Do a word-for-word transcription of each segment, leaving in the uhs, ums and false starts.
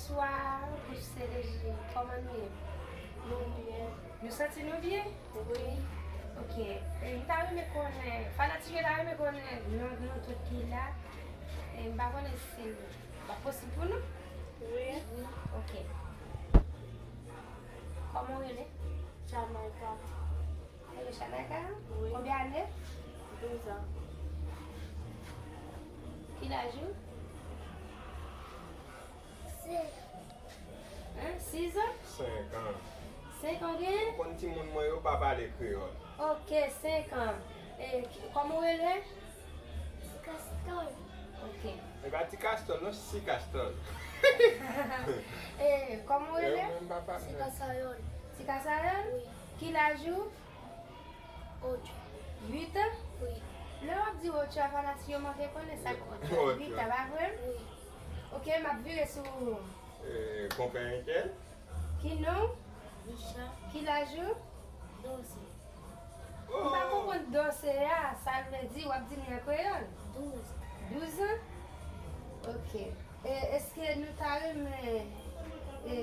Bonswa, Bouch C D J, kòman nou ye? Nou byen. Nou santi nou byen? Wi. Ok. E, m ta renmen konnen, fanatik yo ta renmen konnen non nou tout ki la. E, m pa konnen si l ap posib pou nou? Wi. Ok. Kòman w rele? Jamaica. Rele Jamaica? Wi. Konbyen ane? Douz an. Ki laj ou? Senk. Hein? Sis an? Senk an. Senk an w genyen? Ou konn timoun mwen yo pa pale kreyòl. Ok, senk an. E, ki, kòman w rele? Ti Kastòl. Ok. E pa Ti Kastòl, non, Si Kastòl. E, kòman w rele? Ti Kasayòl. Ti Kasayòl? Wi. Ki laj ou? Ocho. Uit an? Wi. Lè w ap di ocho a, fanatik yo manke konnen sa k ocho a. Ocho. Uit an, pa vre? Wi. Ok, m ap vire sou, e, konpè Enkel. Ki non w? Richard. Ki laj ou? Doze. M pa konprann doze a, sa l vle di, w ap di m li an kreyòl? Douz. Douz an? Ok. E, èske nou ta renmen, e,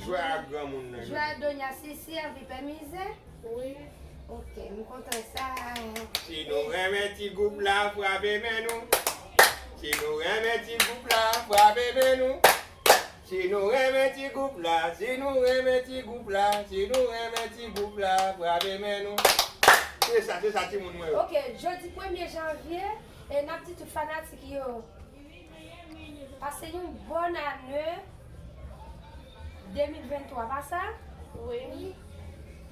jwe ak granmoun nan? Jwe ak Donya Sisi, anvi pè mizè? Wi. Ok, m kontan sa. Si nou renmen ti gwoup la, frape men nou. Si nou renmen ti gwoup la, frape men nou. Si nou renmen ti gwoup la, si nou renmen ti gwoup la, si nou renmen ti gwoup la, frape men nou. Se sa, se sa, timoun mwen yo. Ok, jodi premye janvye, e n ap di tout fanatik yo, pase yon bòn ane de mil venntwa, pa sa? Wi.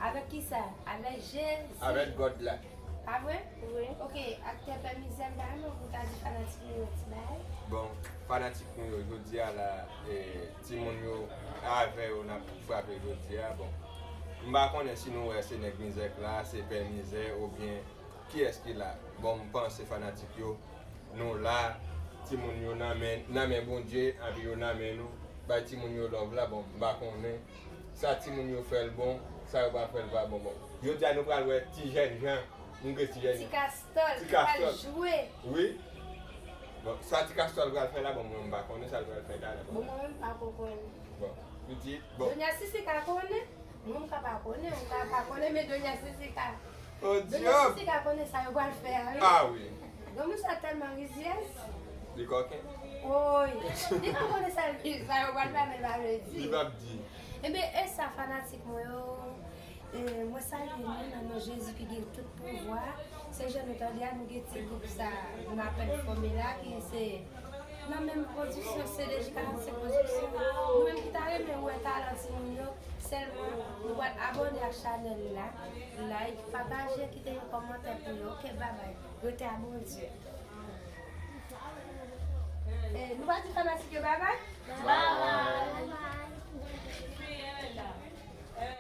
Avèk kisa? Avèk Jezi. Avèk God la. Pa vre? Wi. Ok, aktè pè mizè, m ta renmen pou w ta di fanatik nou yon ti bagay. Bon, fanatik nou yo, jodi a la, e, timoun yo, avè yo n ap frape jodi a. Bon, m pa konnen si nou wè se nèg mizè k la, se pè mizè, oubyen kiyès ki la. Bon, m panse fanatik yo, nou la, timoun yo nan men, nan men Bondye, anpi yo nan men nou. Bay timoun yo love la, bon, m pa konnen. Sa timoun yo fè l bon, sa yo pa fè l pa bon. Bon, jodi a nou pral wè ti jènjan, nou gen ti jènjan. Ti Kastòl, ki pral jwe. Wi. Bon, sa Ti Kastòl pral fè la, bon, mwen m pa konnen sa l pral fè la. Bon, mwen menm m pa ko konnen. Bon, pitit, bon. Donya Sisi ka konnen? Mwen m ka pa konnen, m ka pa konnen, men Donya Sisi ka. Oh, Donya Sisi ka konnen sa yo pral fè a, wi. Ah, wi. Granmoun sa tèlman rizyèz. Li kòken. Woy. Li pa konnen sa, sa yo pral fè a, men l pa vle di. Li p ap di. Ebyen, e sa, fanatik mwen yo. E, mwen salye nou nan non Jezi ki gen tout pouvwa. Se jan nou tande a, nou gen ti gwoup sa, nou apèl fòme la, ki se nan menm pwodiksyon, C D J karannsenk Pwodiksyon. Nou menm ki ta renmen wè talan timoun yo, sèlman nou pral abòne ak chanèl la, like, pataje, kite yon kòmantè pou yo. Ok, babay. Rete a Bondye. E, nou pa di fanatik yo babay? Babay.